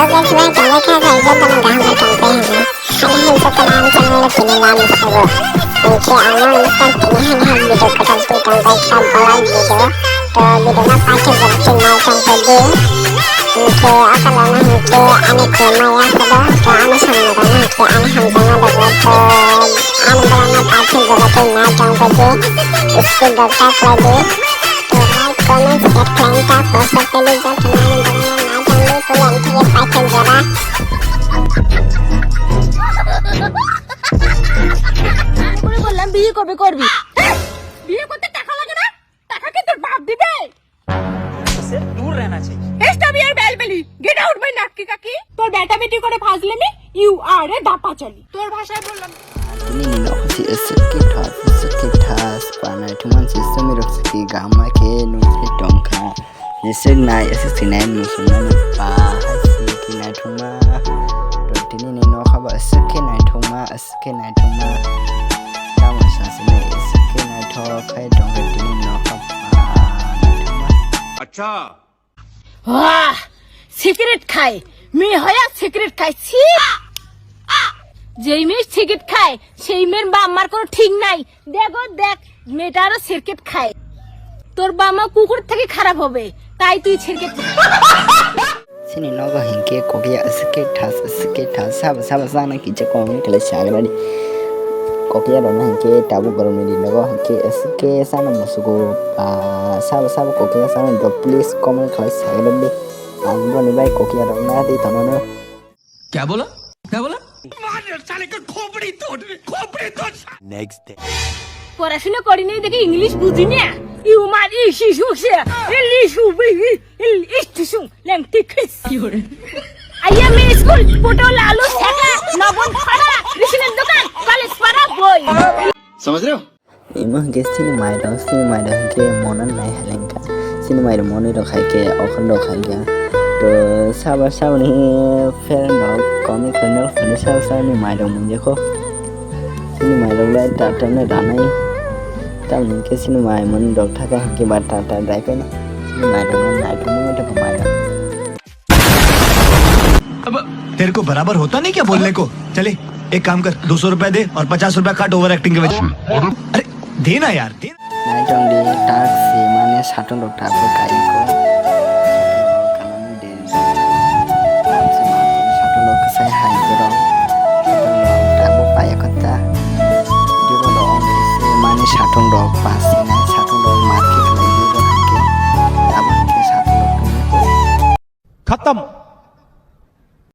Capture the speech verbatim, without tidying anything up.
Oke, sima channel kha khai joto no kaham khe tong pai hwnwi. Hali hai joto no ang channel o tini lam sabo. Hwnkhe ang no nukha tini han han video kwtal twi tong pai kha vlog video. To video no paithak jora twi nai tong pai di. Hwnkhe o kala no hwnkhe ani khe maya sabo. To ani samung no hwnkhe ani hamjakma dok to ani bwrang no paithak jora twi nai tong pai di. Skip dok ta khlai di. To like, comment, share khlai ta post khe di joto no ani bwrang no nai tong di. Pulang khe paithak jora. করে বললাম বিয়ে কবে করবি? বিয়ে করতে টাকা লাগে না? টাকা কি তোর বাপ দিবে? इससे दूर रहना चाहिए। Stop your bell belly. Get out my নাটকি কাকি। তোর বেটা বেটি করে ফাজলামি, you are a দাপাচালি। তোর ভাষায় বললাম। Tini ni nok si eswk khe thas, eswk khe thas, panai thuman si sumi rok si gama khe nung si tongkha. Jeswk nai, jeswk sinai, musulman ba hai si khe naithokma. To tini ni nokha ba aswk khe naithokma, aswk khe naithokma. Tamo sa sinai, aswk khe naithok khai tongkha tini nokha ba naithokma. Wah! Cigarette khai, mi hoya cigarette khai, si! Jei mi cigarette khai, সেই মেয়ের বাপ মার কোনো ঠিক নাই। দেখো দেখ, মেয়েটা আরো সিরকেট খায়। তোর বাবা মা কুকুর থেকে খারাপ হবে, তাই তুই সিরকেট খা। Sini nogo hinkhe kokya aswk khe thas, aswk khe thas, sabo sabo chana kicha comment khlai sagrani. Kokya rokno hinkhe tabuk borokni nogo hinkhe aswk khe chana musugo, ah, sabo sabo kokya chana do please comment khlai sagrani. Ang boni bai kokya rokno twi tongo no. क्या बोला? क्या बोला? मार साले का खोपड़ी तोड़, खोपड़ी तोड़। Next day. পড়াশোনা করি নাই দেখে ইংলিশ বুঝি না। ইউ মার ইস ইস উসে। ইলিশ উবি ইলিশ টুসুং লেং টিকিস। আইয়া মে স্কুল, পটল, আলু, সেকা, নবন, ফাড়া, রেশনের দোকান, কলেজ, পাড়া, বই। समझ रहे हो? Imo hinkhe sini mairok, sini mairok hinkhe mono nai hai lengkha. Sini mairok monwi rok hai khe okhorno khai kha. To sabo saboni friend rok comment khlaina phano sabo saboni mairok mungjakho. Sini mairok lai ta ta no ranai. Tamoni hinkhe sini mai monwi rok thaka hinkhe ba ta ta dai phano. Sini mairok no nai phano wngwi tongkha mairok. अब तेरे को बराबर होता नहीं क्या बोलने को? चले, एक काम कर, दो सौ रुपए दे और पचास रुपए काट ओवर एक्टिंग के वजह से। अरे, दे ना यार, दे। Naitong di tak si mane satung rok tabuk kai ko. Kalam de. Tam si ma satung rok kesai hai ko rok. Satung rok tabuk pai ko ta. Di bo rok si mane satung rok pas si nai satung rok market lai di rok ke. Tabuk ke satung rok tungko. खत्म।